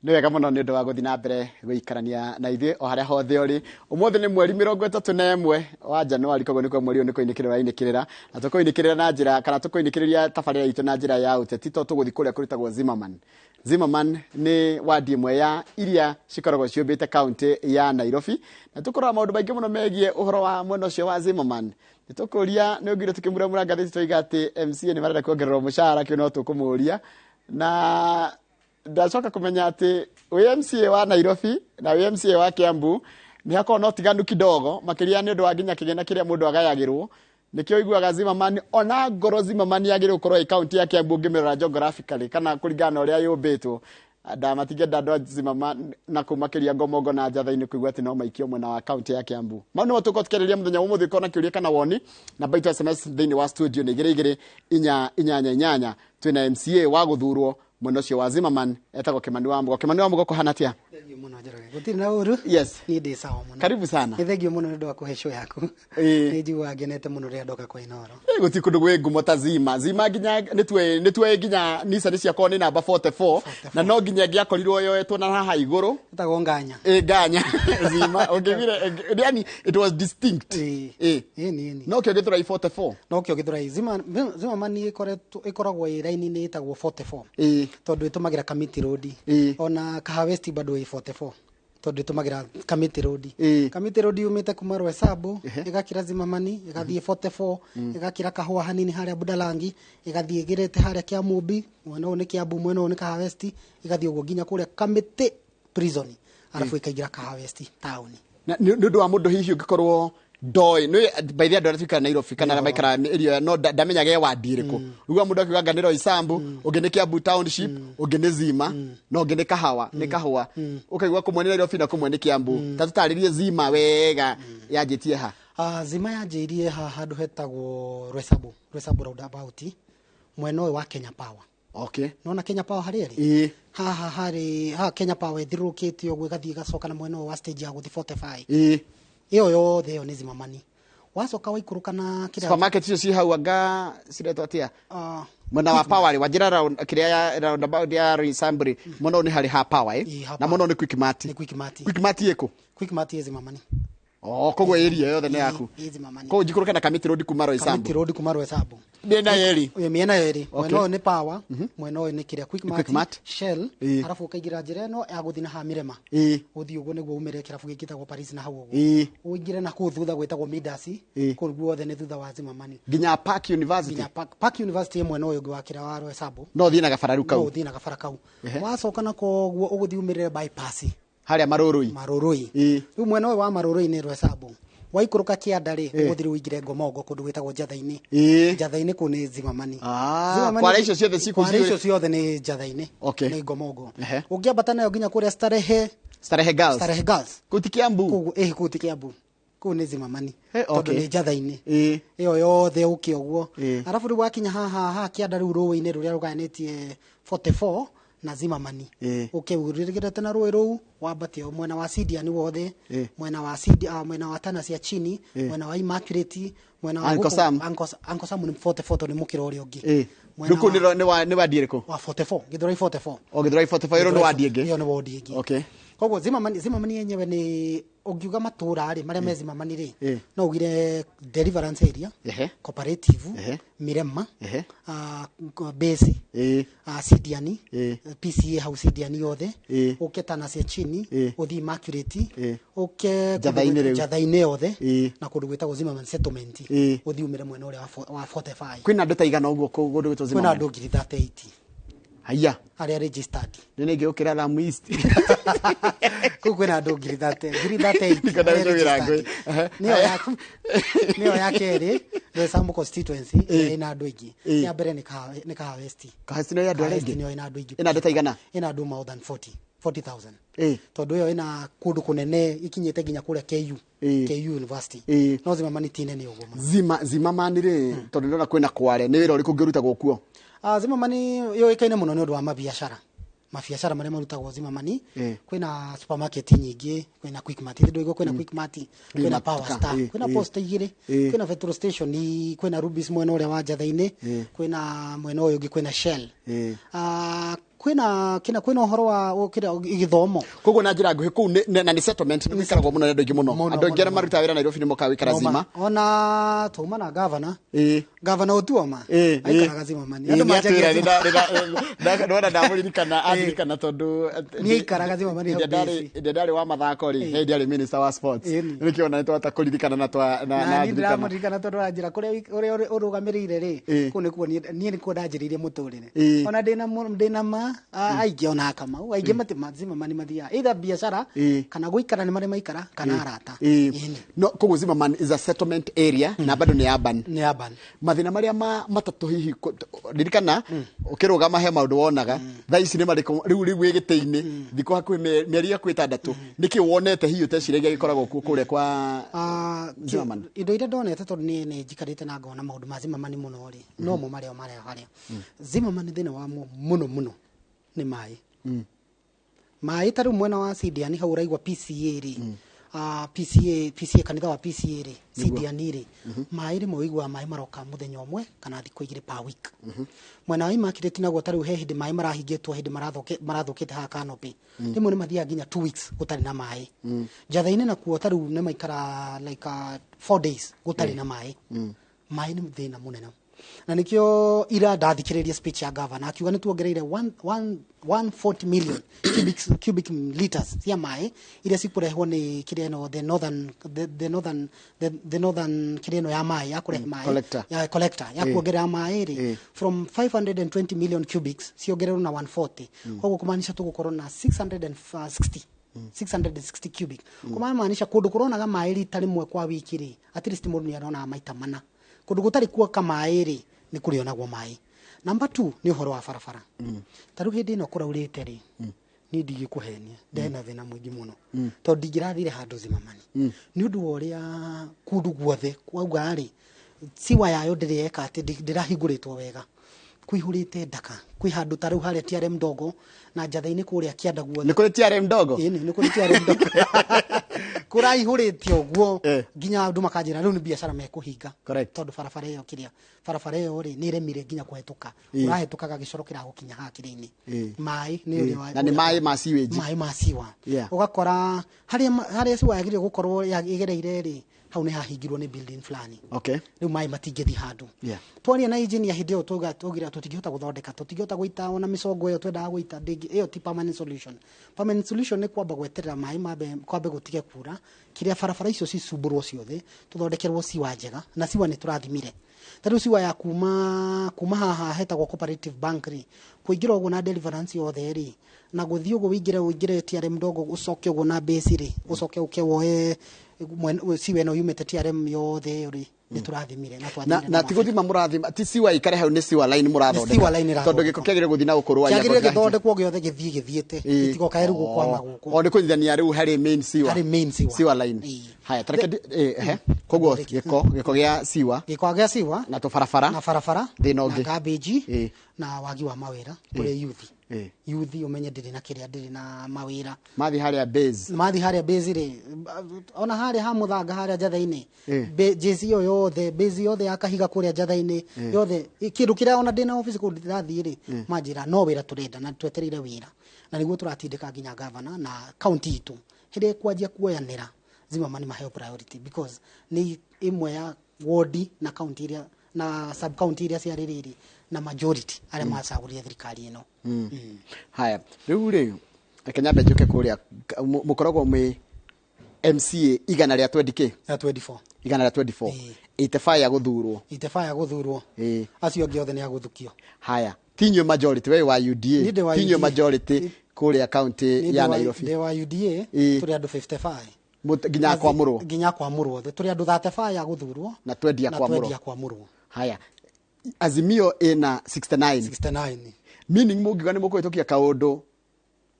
Nĩ wega mũno nĩ ũndũ wa gũthiĩ na mbere gũikarania na ithuĩ o harĩa hothe ũrĩ. Ũmũthĩ nĩ mweri 31 wa Januari, koguo nĩkuo mweri ũyũ nĩ kũinĩkĩrĩra ũrainĩkĩrĩra, na tũkũinĩkĩrĩra na njĩra kana tũkũinĩkĩrĩria tabarĩra itũ na njĩra ya ũteti to tũgũthiĩ kũrĩa kũrutagwo Zimmerman. Zimmerman nĩ wadi ĩmwe ya iria cikoragwo ciũmbĩte kaunti ya Nairobi, na tũkũrora maũndũ maingĩ mũno megiĩ ũhoro wa mwena ũcio wa Zimmerman. Nĩ tũkũria nĩ ũngire tũkĩmuramura ngathĩti tũiga atĩ MCA nĩ marenda kuongererwo mũcara, kĩu no tũkũmũria. Na ndacoka kũmenya atĩ wĩ MCA wa Nairobi na wĩ MCA wa Kiambu nĩ hakoragwo na ũtiganu kidogo, makĩria nĩ ũndũ wa nginya kĩgĩna kĩrĩa mũndũ agayagĩrwo. Nĩkĩo ũiguaga Zimmerman, ona ngoro Zimmerman yagĩrĩirwo gũkorwo ĩ kaunti ya Kiambu ũngĩmĩrora geographically kana kũringana na ũrĩa yũmbĩtwo. Ndamatingĩenda andũ a Zimmerman na kũu makĩria Ngomongo na Njatha-inĩ kũigua atĩ no maikio mwena wa kaunti ya Kiambu. Mau nĩmo tũkorwo tũkĩarĩrĩria mũthenya wa ũmũthĩ. Ũkorwo na kĩũria kana woni, namba itũ ya SMS thĩinĩ wa studio nĩ 22488. Twĩna MCA wa gũthurwo mwena ũcio wa Zimmerman, etagwo Kimani wa Mugo. Kimani wa Mugo, kũhana atĩa? Thengiũ mũno Njoroge. Gũtirĩ na ũru. Yes. Niĩ ndĩ sawa mũno. Karibu sana. Nĩ thengiũ mũno nĩ ũndũ wa kũhe show yaku. Ĩĩ. Nĩ njiguaga ngenete mũno rĩrĩa ndoka kwa Inooro. Ĩ, gũtirĩ kũndũ gwĩ ngumo ta Zima. Zima nginya nĩtuoĩ nginya Nissan ciakwa nĩ namba 44, na no nginya ĩngĩakorirwo yoetwo na haha igũrũ. Ĩtagwo Nganya. Ĩ, Nganya. Zima ũngĩgire, yani it was distinct. Ĩĩ. Ĩ. Ĩĩ nĩ nĩ. No kĩo Gĩthũrai 44. No kĩo Gĩthũrai. Zimmerman ĩkoragwo ĩ raini-inĩ ĩtagwo 44. Ĩĩ. Tondũ ĩtũmagĩra Kamiti Road. Ĩĩ. Ona Kahawa West bado ĩ 44. Tondũ ĩtũmagĩra Kamiti Road. Ĩĩ. Kamiti Road yumĩte kuma Roysambu, ĩgakĩra Zimmerman, ĩgathiĩ 44, ĩgakĩra Kahũa hanini harĩa Budalangi, ĩgathiĩ ĩgĩrĩte harĩa Kiamumbi, mwena ũyũ nĩ Kiambu, mwena ũyũ nĩ Kahawa West, ĩgathiĩ ũguo nginya kũrĩa Kamiti Prison, arabu ĩkaingĩra Kahawa West town. Na nĩ ũndũ wa mũndũ hihi ũngĩkorwo ndoĩ nĩ by the andũ arĩa tuikara Nairobi kana arĩa maikaraga area no ndamenyaga e wadi ĩrĩkũ. Ũguo mũndũ akiuga anga nĩ Roysambu, ũngĩ nĩ Kiambu Township, ũngĩ nĩ Zima, na ũngĩ nĩ Kahawa, nĩ Kahũa. Ũkaigua kũmwe nĩ Nairobi na kũmwe nĩ Kiambu. Ta tũtarĩrie Zima wega yanjĩtie ha. Zima yanjĩirie ha handũ hetagwo Roysambu, Roysambu roundabout, mwena ũyũ wa Kenya Power. Okay. Nona Kenya Power harĩa ĩrĩ? Ĩĩ. Haha harĩ haha Kenya Power ĩthiũrũrũkĩte ũguo ĩgathiĩ ĩgacoka na mwena ũyũ wa stage ya gũthiĩ 45. Ĩĩ. Ĩyo yothe ĩyo nĩ Zimmerman. Wacoka waikũrũka na kĩrĩa Supermarket icio ci hau anga ciretwo atĩa? Mwena wa Power rĩ, wanjĩra round kĩrĩa ya roundabout ya Roysambu rĩ, mwena ũyũ nĩ harĩ ha Power ĩ? Ĩĩ, ha Na Power. mwena ũyũ nĩ Quickmart. Nĩ Quickmart. Quickmart ĩkũ? Quickmart ĩ Zimmerman. Oh, koguo area yothe nĩ yaku. Ĩ Zimmerman. Koguo njikũrũke na Kamiti Road kuma Roysambu. Kamiti Road kuma Roysambu. Mĩena yerĩ. Ĩĩ, mĩena yerĩ. Okay. Mwena ũyũ nĩ Power, mwena ũyũ nĩ kĩrĩa Quickmart, Quickmart. Shell, Ĩĩ. arabu ũkaingĩra njĩra ĩno ya gũthiĩ na haha Mirema. Ĩĩ. Ũthiĩ ũguo nĩguo umĩre kĩrabu gĩkĩ gĩtagwo Paris na hau ũguo. Ĩĩ. Ũingĩre na kũu thutha gwĩtagwo Midas, Ĩĩ. kũu guothe nĩ thutha wa Zimmerman. Nginya Park University. Nginya Park University ĩ mwena ũyũ ũngĩ wa kĩrĩa wa Roysambu. No ũthiĩ na gabara rĩu No kau. ũthiĩ na gabara kau. Wacoka na koguo ũgũthiĩ umĩrĩre bypass. Harĩa Marũrũi. Marũrũi. Ĩĩ. Rĩu mwena ũyũ wa Marũrũi nĩ Roysambu. Waikũrũka kĩanda rĩ, ũgũthiĩ rĩu ũingĩre Ngomongo kũndũ gwĩtagwo Njatha-inĩ. Ĩĩ. Njatha-inĩ kũu nĩ Zimmerman. Ah, Zimmerman kwara icio ciothe ciku Kwara icio ciothe nĩ Njatha-inĩ. Okay. Nĩ Ngomongo. Ehe. Ũngĩambata nayo nginya kũrĩa Starehe. Starehe Girls. Starehe Girls. Kũu ti Kiambu. Kũu ĩĩ kũu ti Kiambu. Kũu nĩ Zimmerman. Eh, Tondũ okay. nĩ Njatha-inĩ. Ĩĩ. Ĩyo yothe ũke ũguo. Ĩĩ. Arabu rĩu wakinya haha haha kĩanda rĩu rũĩ-inĩ rũrĩa rũgayanĩtie 44 na Zimmerman. Ĩĩ. Ũke ũrĩrĩgĩrĩte na rũĩ rũu wambate o mwena wa Sidian wothe, Ĩĩ. mwena wa Sidi, mwena wa Tana cia chini, Ĩĩ. mwena wa Immaculate, mwena wa Uncle gũkũ- Sam. Uncle Sam nĩ 44 tondũ nĩ mũkĩra ũrĩa ũngĩ. Ĩĩ. Mwena Rĩu kũu nĩ wadi ĩrĩkũ? wa 44, Gĩthũrai 44. O Gĩthũrai 44 ĩyo nĩ wadi ĩngĩ. Ĩyo nĩ wodi ĩngĩ. Okay. Koguo Zimmerman yenyewe nĩ ũngiuga matũra rĩ marĩa me Zimmerman rĩ, Ĩĩ. no ugire Deliverance area, Ehe. Cooperative, Ehe. Mirema, Ehe. Base, Ĩĩ. Sidian, Ĩĩ. PCA hau Sidian yothe, Ĩĩ. ũke Tana cia chini, Ĩĩ. ũthiĩ Immaculate, Ĩĩ. ũke kũndũ Njatha-inĩ rĩu. Njatha-inĩ yothe, Ĩĩ. na kũndũ gwĩtagwo Zimmerman Settlement, Ĩĩ. ũthiĩ umĩre mwena ũrĩa wa 45. Kwĩna andũ ta igana ũguo kũu kũndũ gwĩtwo Kwĩna Zimmerman? andũ ngiri 38 Haiya. arĩa registered. Nĩ nĩngĩũkĩra Lamu East. Kũu kwĩna andũ ngiri thate, ngiri 38 Ndikwenda arĩa gũcũgĩra registered. ngũĩ. Ehe. Nĩyo ya nĩyo ya kerĩ Roysambu constituency ĩrĩa ĩna andũ aingĩ. Ĩĩ. Ya mbere nĩ Kahawa West. Kahawa West nĩyo ĩ andũ Kahawa arĩa West aingĩ? nĩyo ĩna andũ aingĩ. Ĩna andũ ta igana? Ĩna andũ more than 40,000. Ĩĩ. Tondũ ĩyo ĩna kũndũ kũnene ikinyĩte nginya kũrĩa KU. Ĩĩ. KU University. Ĩĩ. No Zimmerman ti nene ũguo mũno. Zimmerman rĩ, tondũ ndĩrona kwĩna Kware, nĩ wĩra ũrĩkũ ũngĩrutagwo kuo? Zimmerman yũĩkaine mũno nĩ ũndũ wa mabiacara. Mabiacara marĩa marutagwo Zimmerman, Ĩĩ. kwĩna supermarket nyingĩ, kwĩna Quickmart, ndũigua kwĩna Quickmart, kwĩna Kwĩna Power Star, ĩĩ, kwĩna ĩĩ. Posta igĩrĩ, Ĩĩ. kwĩna petrol station, kwĩna Rubis mwena ũrĩa wa Njatha-inĩ, Ĩĩ. kwĩna mwena ũyũ ũngĩ kwĩna Shell. Ĩĩ. Kwĩna kĩna kwĩna ũhoro wa kĩrĩa gĩthomo. Koguo na njĩra nguhĩ kũu na nĩ settlement, nĩ gũikaragwo mũno nĩ andũ aingĩ mũno. Mũno, Andũ aingĩ arĩa mũno. marutaga wĩra Nairobi nĩ mokaga gũikara Zima. Ona twauma na gavana, gavana Otuoma aikaraga Zimmerman. Andũ Andũ manjagia nona ndamũririkana, andirikana tondũ Niĩ aikaraga Zimmerman hau base. Hĩndĩ ndarĩ wa mathako rĩ, hĩndĩ arĩ minister wa sports. Nĩkĩo ona nĩtwahota kũririkana na twa na na na niĩ ndirikana. ndĩramũririkana tondũ aranjĩra kũrĩa ũrĩa ũrũgamĩrĩire rĩ, kũu nĩkuo niĩ nĩkuo ndanjĩrĩirie mũtũrĩre. Ona ndĩna ma aingĩ, ona Kamau aingĩ Zimmerman mathiaga either biacara kana gũikara nĩ marĩa maikara kana arata. Ĩni. No koguo Zimmerman is a settlement area na bado nĩ urban. Nĩ urban. Mathĩna marĩa matatũ hihi ririkana ũkĩrũgama he maũndũ wonaga, thaa ici nĩ marĩkũ rĩu wĩ gĩtĩ-inĩ thikũ hakuhĩ mĩeri hakuhĩ 6, nĩkĩ wonete hihi ũteciragia gĩkoragwo kuo kũrĩa kwa Zimmerman? Indo iria ndonete, tondũ niĩ nĩ njikarĩte na ngona maũndũ ma Zimmerman mũno rĩ, no mo marĩa marĩa harĩa Zimmerman thĩna wamo mũno mũno nĩ maĩ. Maĩ ta rĩu mwena wa Sidiani hau ũraigua PCA rĩ, PCA, PCA, kanitha wa PCA rĩ, Sidiani rĩ, maĩ rĩmwe ũiguaga maĩ maroka mũthenya ũmwe kana thikũ 2 per week. Mwena wa Immaculate naguo ta rĩu he hĩndĩ maĩ marahingĩtwo, hĩndĩ marathũkĩte haha canopy, rĩmwe nĩ mathiaga nginya 2 weeks gũtarĩ na maĩ. Njatha-inĩ nakuo ta rĩu nĩ maikara like 4 days gũtarĩ na maĩ. Maĩ nĩ thĩna mũnene, na nĩkĩo ira ndathikĩrĩria speech ya governor akiuga nĩ tuongereire 140 million cubic liters cia maĩ iria cikũrehwo nĩ kĩrĩa ĩno the northern, the northern, the northern kĩrĩa ĩno ya maĩ ya kũrehe maĩ. Collector. Ya collector ya kuongerera maĩ rĩ, from 520 million cubics ciongererwo na 140, koguo kũmaanisha tũgũkorwo na 660, 660 cubic, kũmaanisha kũndũ kũronaga maĩ rita rĩmwe kwa wiki rĩ, at least mũndũ nĩ aronaga maita mana. Kũndũ gũtarĩ kuoka maĩ rĩ, nĩ kũrĩonagwo maĩ. Number 2 nĩ ũhoro wa barabara. Ta rĩu hĩndĩ ĩno kũraurĩte rĩ, niĩ ndingĩkũhenia, ndena thĩna mũingĩ mũno, tondũ ndingĩrathire handũ Zimmerman nĩ ũndũ wa ũrĩa kũndũ guothe kwauga rĩ, siwa yayo ndĩrĩ yeka atĩ ndĩrahingũrĩtwo wega, kũihũrĩte ndaka. Kwĩ handũ ta rĩu harĩa TRM Ndogo na njatha-inĩ kũrĩa kĩanda guothe. Nĩ kũrĩ TRM Ndogo? Ĩni, nĩ kũrĩ TRM Ndogo kũraihũrĩte ũguo nginya andũ makanjĩra rĩu nĩ biacara mekũhinga. Tondũ barabara ĩyo kĩrĩa barabara ĩyo rĩ, nĩ ĩremire nginya kũhetũka. Ũrahetũkaga gĩcoro kĩragũkinya haha kĩrĩa-inĩ. Maĩ nĩ ũrĩa Na nĩ maĩ ma sewage. Maĩ ma siwa. Ũgakora harĩa siwa yagĩrĩire gũkorwo ĩgereire rĩ, hau nĩ hahingirwo nĩ building fulani. Rĩu maĩ matingĩthiĩ handũ. Twaria na engineer hĩndĩ ĩyo twaugire tũtingĩhota gũthondeka, tũtingĩhota gũita ona mĩcongo ĩyo twendaga gũita, ĩyo ti permanent solution. Permanent solution nĩ kwamba gweterera maĩ mambe kwambe gũtige kura, kĩrĩa barabara icio cicumbũrwo ciothe, tũthondekerwo siwa njega, na siwa nĩ tũrathimire. Ta rĩu siwa ya kuma haha hetagwo Cooperative Bank rĩ, kũingĩra ũguo na Deliverance yothe rĩ, na gũthiĩ ũguo ũingĩre TRM Ndogo, ũcoke ũguo na base rĩ, ũcoke ũke woe siwa ĩno yumĩte TRM yothe rĩ, nĩ tũrathimire na twathimire Na na ti gũthima mũrathima, ti siwa ikare hau, nĩ siwa line mũrathondeka. Nĩ siwa line ĩrathondekwo. Tondũ gĩko kĩagĩrĩire gũthiĩ na gũkũ rwanya, Kĩagĩrĩire tondũ gĩthondekwo gĩothe gĩthiĩ gĩthiĩte. Gĩtigokae rĩu gũkwama gũkũ. O nĩ kũnyitithania rĩu harĩ main siwa. Harĩ main siwa. Siwa line. Haya, tareke he. Koguo gĩko gĩa siwa. Gĩko gĩa siwa. Na tũbarabara. Na barabara. Thĩna Na ũngĩ. garbage. Na wagi wa mawĩra kũrĩ youth. Youth ũmenye ndĩrĩ na kĩrĩa, ndĩrĩ na mawĩra. Mathi harĩa base. Mathi harĩa base rĩ, ona harĩa ha mũthanga harĩa njatha-inĩ. Jezi ĩyo yothe, base yothe ya Kahiga kũrĩa njatha-inĩ, yothe, kĩndũ kĩrĩa ona ndĩna office kũu ndĩrathiĩ rĩ, manjĩra no wĩra tũrenda na twetereire wĩra. Na nĩguo tũratindĩka nginya governor na county itũ. Hĩndĩ ĩkwanjia kuoyanĩra, Zimmerman maheo priority because nĩ ĩmwe ya ward na county iria na sub county iria ciarĩrĩirie na majority arĩa macagũrire thirikari ĩno. Haya, rĩu rĩ, reke nyambe njũke kũrĩa, mũkoragwo mwĩ MCA igana rĩa twenty kĩ? Ya 24. Igana rĩa 24. 85 ya gũthurwo. 85 ya gũthurwo. Acio angĩ othe nĩ agũthukio. Haya, ti inyuĩ majority, we wa UDA. Niĩ ndĩ wa Ti inyuĩ UDA. majority kũrĩa county Niĩ ya Nairobi. ndĩ wa UDA, tũrĩ andũ 55. Nginya kwamũrwo. Nginya kwamũrwo othe. Tũrĩ andũ 35 ya gũthurwo. Na twenty ya Na kwamũrwo. twenty ya kwamũrwo. Haya, Azimio ĩna 69. 69. Meaning mũngiuga nĩ mũkũhĩtũkia kaũndũ,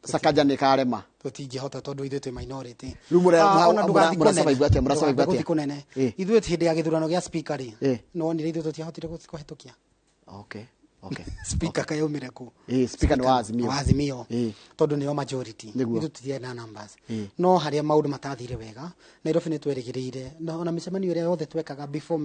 Sakaja nĩ karema. Tũtingĩhota tondũ ithuĩ twĩ minority. Rĩu Ona ndũgathiĩ kũnene. mũrasurvive atĩa? Mũrasurvive Ndũgathiĩ atĩa? kũnene. Ithuĩ hĩndĩ ya gĩthurano gĩa speaker rĩ, Ĩ. nĩwonire ithuĩ tũtiahotire kũhĩtũkia. Okay. Speaker kayaumire ku? Speaker nĩ wa Azimio. Wa Azimio. Tondu nĩo majority. Nĩguo. Ithuĩ tũtiarĩ na numbers. No harĩa maũndũ matathire wega Nairobi nĩ twerĩgĩrĩire, na ona mĩcemanio ĩrĩa yothe twekaga before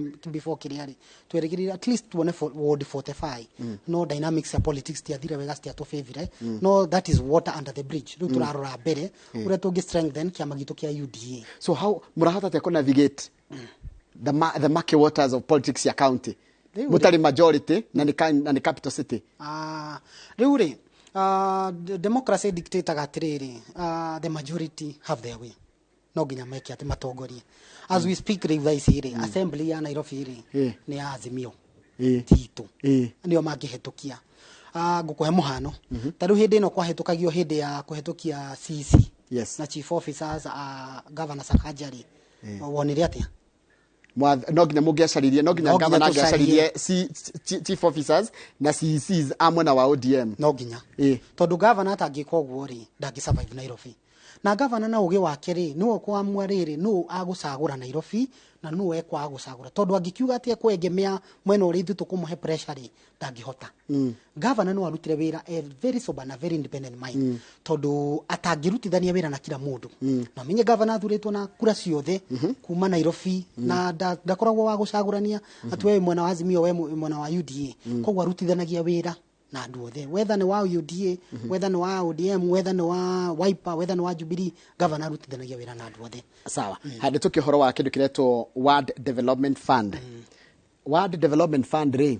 kĩrĩa rĩ, twerĩgĩrĩire at least tuone ward 45, no dynamics ya politics tiathire wega, citiatũbĩvire, no that is water under the bridge. Rĩu tũrarora mbere ũrĩa tũngĩ strengthen kĩama gitũ kĩa UDA. So how murahota atia ku navigate the murky waters of politics ya county Rĩu rĩ- mutari majority na ni capital city? Rĩu rĩ, democracy dictataga atĩrĩrĩ, the majority have their way. No nginya meke atĩ matongorie. As we speak rĩu thaa ici rĩ, assembly ya Nairobi rĩ, nĩ ya Azimio, titũ. Nĩo mangĩhetũkia. Ngũkũhe mũhano, ta rĩu hĩndĩ ĩno kwahĩtũkagio, hĩndĩ ya kũhetũkia CC na chief officers, Governor Sakaja rĩ, wonire atĩa? No nginya mũngĩacaririe, no nginya No nginya governor tũcarie. angĩacaririe chief officers na CECs a mwena wa ODM. No nginya, tondũ gavana atangĩka ũguo rĩ, ndangĩ survive Nairobi. Na gavana na ũgĩ wake rĩ, nĩwe ũkũamua rĩrĩ nũ agũcagũra Nairobi na nũ ekwaga gũcagũra, tondũ angĩkiuga atĩ ekwegemea mwena ũrĩa ithuĩ tũkũmũhe pressure rĩ, ndangĩhota. Gavana no arutire wĩra a very sober na very independent mind, tondũ atangĩrutithania wĩra na kila mũndũ. Na menye gavana athurĩtwo na kura ciothe kuma Nairobi, na ndakoragwo wa gũcagũrania atĩ we wĩ mwena wa Azimio, we mwena wa UDA. Koguo arutithanagia wĩra na andũ othe, whether nĩ wa UDA, whether nĩ wa ODM, whether nĩ wa Wiper, whether nĩ wa Jubilee, governor arutithanagia wĩra na andũ othe. Sawa, handå tå kä horo wa kä ndå kä retwo Ward Development Fund. Ward Development Fund rĩ,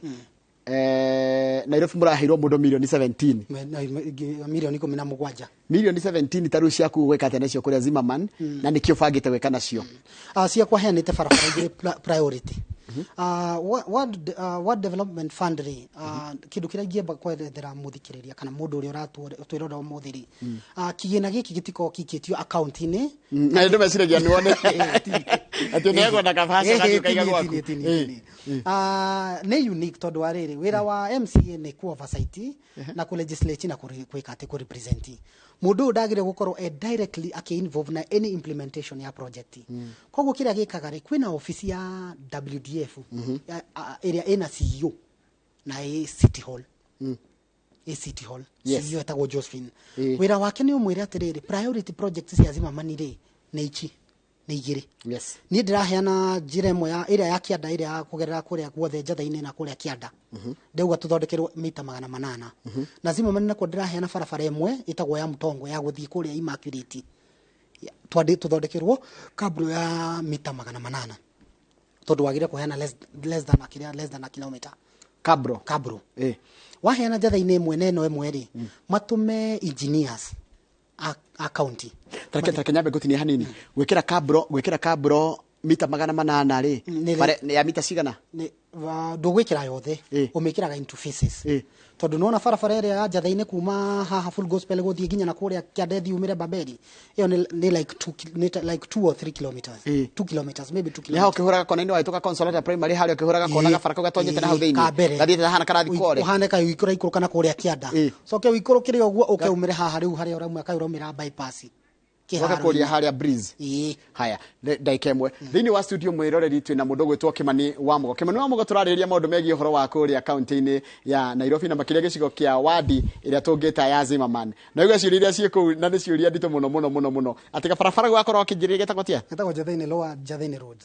Nairobi mũraheirwo mũndũ milioni 17. Milioni 17. Milioni 17 ta rĩu ciaku gwĩka atĩa nacio kũrĩa Zimmerman, na nĩkĩ ũbangĩte gwĩka nacio? Ciakwa heanĩte barabara igĩrĩ priority. Ward Development Fund rĩ, kĩndũ kĩrĩa ingĩamba kwerethera mũthikĩrĩria kana mũndũ ũrĩa ũratwĩrora ũmũthĩ rĩ, kĩgĩna gĩkĩ gĩtikoragwo kĩikĩtio akaunti-inĩ. Na ndå meciragia nĩ wone atĩ nĩegwo na kabaca gathiĩ ũkaiga gwaku. Nĩ unique tondũ wa rĩrĩ, wĩra wa MCA nĩ ku oversight na ku legislate na gwĩka atĩ ku represent. Mũndũ ũyũ ndagĩrĩire gũkorwo e directly akĩ involve na any implementation ya project. Koguo kĩrĩa gĩkaga rĩ, kwĩna ofici ya WDF ĩrĩa ĩna CEO na ĩ City Hall, ĩ City Hall. CEO etagwo Josephine. Wĩra wake nĩ ũmwĩre atĩrĩrĩ, priority project cia Zimmerman rĩ, nĩ ici, nĩ igĩrĩ. Niĩ ndĩraheana njĩra ĩmwe ya ĩrĩa ya kĩanda, ĩrĩa ya kũgerera kũrĩa guothe njatha-inĩ na kũrĩa kĩanda, ndauga tũthondekerwo mita 800. Na Zimmerman nakuo ndĩraheana barabara ĩmwe ĩtagwo ya Mtongo ya gũthiĩ kũrĩa Immaculate. Twandĩ tũthondekerwo kabro ya mita 800, tondũ wagĩrĩire kũheana less than a kĩrĩa, less than a kilometer. Kabro. Kabro. Waheana njatha-inĩ ĩmwe na ĩno ĩmwe rĩ, matũme engineers a county. Tareke nyambe ngũtinie hanini. Gwĩkĩra kabro mita 800 rĩ, nĩ ya mita cigana? Ndũgwĩkĩra yothe, ũmĩkĩraga into phases, tondũ nĩwona barabara ĩrĩa ya njatha-inĩ kuma haha Full Gospel gũthiĩ nginya na kũrĩa kĩanda ĩthiĩ umĩre Babeli, ĩyo nĩ like nĩ like 2 or 3 kilometers, 2 kilometers, maybe 2 Nĩ hau kilometers. ũkĩhũraga kona-inĩ wahĩtũka Consolata Primary harĩa ũkĩhũraga kona, gabara kau gatonyete na hau thĩinĩ, Ka mbere. gathiĩte hahana karathi kore. Ũhane kaĩ ũikũra ikũrũka na kũrĩa kĩanda, coke ũikũrũkĩre ũguo ũke umĩre haha rĩu harĩa ũrauma kaĩ ũraumĩra bypass. Ũgoka kũrĩa harĩa Breeze. Haya, ndagĩka ĩmwe thĩinĩ wa studio, mwĩroreri, twĩna mũndũ ũgwĩtwo Kimani wa Mugo. Kimani wa Mugo, tũrarĩrĩria maũndũ megiĩ ũhoro wa kũrĩa kaunti-inĩ ya Nairobi na makĩria gĩcigo kĩa wadi ĩrĩa tũngĩta ya Zimmerman. Na igua ciũria iria ciĩ kũu, na nĩ ciũria nditũ mũno mũno mũno mũno, atĩ gabarabara gwakorwo kĩnjĩrĩria getagwo tia? Getagwo Njatha-inĩ, Lower Njatha-inĩ Road.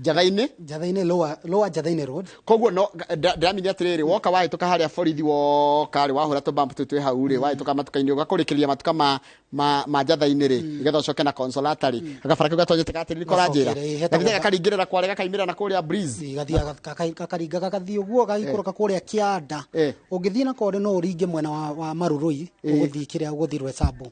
Njatha-inĩ. Njatha-inĩ, Lower Njatha-inĩ Road. Koguo no ndĩramenya atĩrĩrĩ, woka wahĩtũka harĩa borithi, woka rĩ, wahũra tũbamp tũu twĩ hau rĩ, wahĩtũka matuka-inĩ, ũgakũrĩkĩria matuka ma Njatha-inĩ rĩ, nĩgetha ũcoke na Consolata rĩ, gabara kau gatonyete gatĩrĩ nĩko ũranjĩra? Gacokere, ĩ, hetagwo gathiĩ gakaringĩrĩra kware, gakaimĩra na kũrĩa Breeze. Gathiaga kakaringa gagathiĩ ũguo gagĩikũrũka kũrĩa kĩanda. Ũngĩthiĩ na kore no ũringe mwena wa Marurui, ũgũthiĩ kĩrĩa ũgũthiĩ Rwesambu.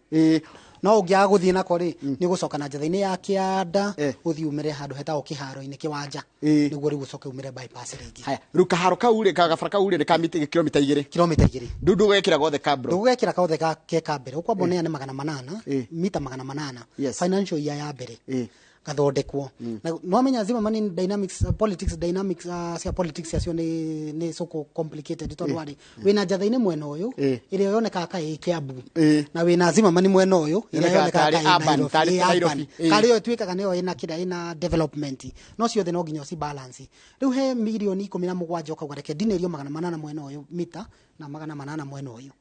No ũngĩaga gũthiĩ nako rĩ, nĩ ũgũcoka na njatha-inĩ ya kĩanda, ũthiĩ umĩre handũ hetagwo kĩharo-inĩ kĩwanja, nĩguo rĩu ũcoke umĩre bypass rĩngĩ. Haya, rĩu kaharo kau rĩ, gabara kau rĩ, nĩ ka mita kilomita 2? Kilomita 2. Rĩu ndũgekĩra gothe kabro? Ndũgekĩra gothe ke ka mbere, ũkwamba ũneane 800, mita 800, financial year ya mbere. Gathondekwo. Na nwamenya Zimmerman dynamics, politics dynamics, cia politics acio nĩ so complicated, tondũ warĩ wĩna Njatha-inĩ mwena ũyũ, ĩrĩa yonekaga ka ĩ Kiambu, na wĩna Zimmerman mwena ũyũ, ĩrĩa Yonekaga yonekaga tarĩ ka ĩ urban, Nairobi, tarĩ ĩ urban. Nairobi, Karĩ yo ĩtuĩkaga nĩyo ĩna kĩrĩa, ĩna development, no ciothe no nginya ũcibalance. Rĩu he mirioni 17, ũkauga reke ndinĩrio 800 mwena ũyũ mita na 800 mwena ũyũ.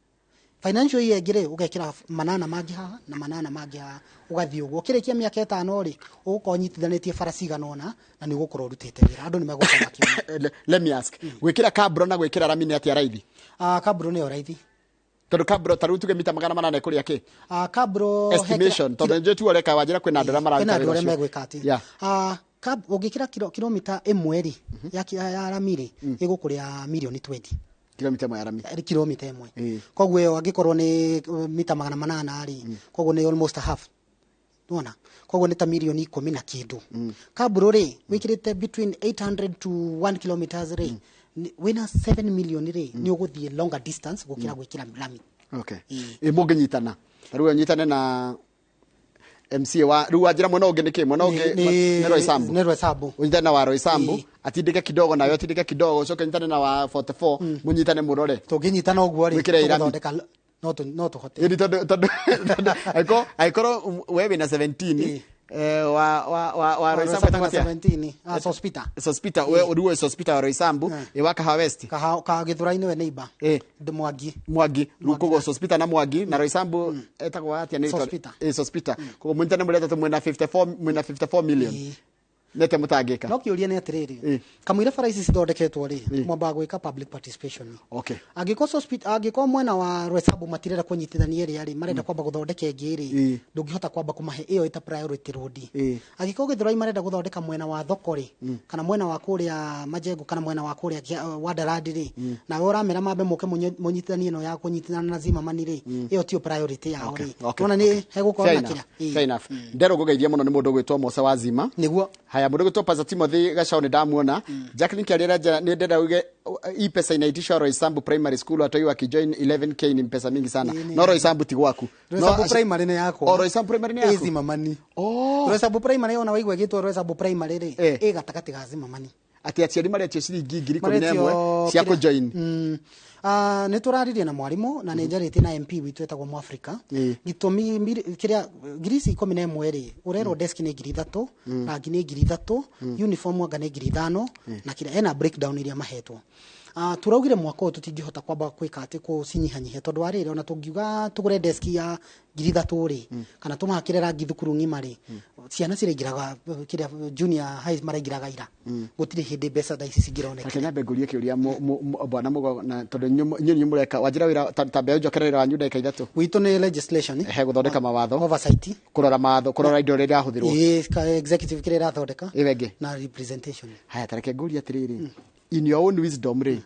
Financial year ĩngĩ rĩ, ũgekĩra manana mangĩ haha na manana mangĩ haha, ũgathiĩ ũguo. Ũkĩrĩkia mĩaka 5 rĩ, ũgũkorwo ũnyitithanĩtie bara cigana ũna na nĩ ũgũkorwo ũrutĩte wĩra, andũ nĩ megũkorwo makĩona. Let me ask, gwĩkĩra cabro na gwĩkĩra rami nĩ atĩa raithi? Cabro nĩyo raithi. Tondũ cabro ta rĩu tuge mita 800 kũrĩa kĩ? Cabro he Estimation, tondũ njũĩ tu ũreka wanjĩra kwĩna andũ arĩa kwĩna mararuta andũ wĩra arĩa ũcio. megwĩka atĩ ũngĩkĩra kilomita 1 rĩ, ya rami rĩ, ĩgũkũrĩa mirioni 20. Kilomita 1 ya rami? Kilomita 1. Koguo ĩyo angĩkorwo nĩ mita 800 rĩ, koguo nĩ almost half, nona koguo nĩ ta mirioni 10 na kĩndũ. Kaburo rĩ, wĩkĩrĩte between 800 to 1 kilometers rĩ, wĩna 7 million rĩ, nĩ ũgũthiĩ longer distance gũkĩra gwĩkĩra rami. Okay, ĩ mũngĩnyitana ta rĩu nyitane na MCA wa rĩu wanjĩra mwena ũngĩ nĩ kĩ, mwena ũngĩ nĩ Roysambu? Nĩ Roysambu. Ũnyitane na wa Roysambu, atindĩke kidogo, nawe atindĩke kidogo, ũcoke ũnyitane na wa 44, mũnyitane mũrore. Tũngĩnyitana ũguo rĩ, Gwĩkĩra irami. tũgũthondeka, no tũhote. Ĩni tondũ angĩkorwo we wĩna 17, wa Roysambu etagwo atĩa? 17, Sospita. Sospita, we ũruo Sospita wa Roysambu, wa Kahawa West. Ka Gĩthũrai nĩwe neighbor. Mwangi. Mwangi. Rĩu koguo Sospita na Mwangi na Roysambu etagwo atĩa nĩ Sospita. Sospita. Koguo mũnyitane mũrĩ atatũ, mwĩna 54, mwĩna 54 million, nĩte mũtangĩka. No kĩũria nĩ atĩrĩrĩ, kamũira bara ici cithondeketwo rĩ, mwambaga gwĩka public participation. Angĩkorwo angĩkorwo mwena wa Roysambu matirenda kũnyitithania ĩrĩa rĩ, marenda kwamba gũthondeka ĩngĩ rĩ, ndũngĩhota kwamba kũmahe ĩyo ĩta priority road. Angĩkorwo Gĩthũrai marenda gũthondeka mwena wa thoko rĩ, kana mwena wa kũrĩa Majengo, kana mwena wa kũrĩa Wandarandi rĩ, nawe ũramera mambe mũke mũnyitithanie ĩno ya kũnyitithana na Zimmerman rĩ, ĩyo tiyo priority yao rĩ. Nĩwona nĩ hegũkorwo Fair na enough. kĩrĩa. Fair enough. Nderwo ngũgeithia mũno nĩ mũndũ ũgwĩtwo Mose wa Zima. Nĩguo. Haya, mũndũ ũgwĩtwo Pastor Timothy Gachao nĩ ndamuona. Jacqueline Kiarĩra nja nĩ ndĩrenda uge hii pesa inaitishwa Roysambu Primary School, watoi wakijoin 11K ni pesa mingi sana. No Roysambu ti gwaku? Roysambu No, Primary nĩ yakwa. O, Roysambu Primary nĩ Ĩ yaku? Zimmerman. Oh. Roysambu Primary, ona waigua ĩgĩtwo Roysambu Primary rĩ, ĩ gatagatĩ ga Zimmerman. Atĩ aciari maretio ciringi 11,000 Maretio cia kĩrĩa- kũjoin? Nĩ tũraririe na mwarimũ na nĩ njarĩtie na MP witũ etagwo Mwafrika. Gĩtũmi kĩrĩa ngiri ici 11 rĩ, ũrerwo desk nĩ 3,000, rangi nĩ 3,000, uniform anga nĩ 5,000, na kĩrĩa ena breakdown iria mahetwo. Tũraugire mwaka ũyũ tũtingĩhota kwamba kwĩka atĩ kũcinyihanyihia, tondũ wa rĩrĩ, ona tũngiuga tũgũre desk ya 3,000 rĩ, kana tũmahakĩre rangi thukuru ng'ima rĩ, ciana ciraingĩraga kĩrĩa junior high maraingĩraga ira, gũtirĩ hĩndĩ mbeca tha ici cingĩroneka. Reke nyambe ngũrie kĩũria bwana Mũgo, na tondũ inyuĩ nĩ mũreka wanjĩra wĩra ta mbeo njokere wĩra wanyu ndagĩka 3. Witũ nĩ legislation. He gũthondeka mawatho. Oversight. Kũrora mawatho, kũrora indo ũrĩa irahũthĩrwo. Ĩĩ, executive kĩrĩa ĩrathondeka. Ĩyo ĩngĩ. Na representation. Haya, tareke ngũrie atĩrĩrĩ, in your own wisdom rĩ,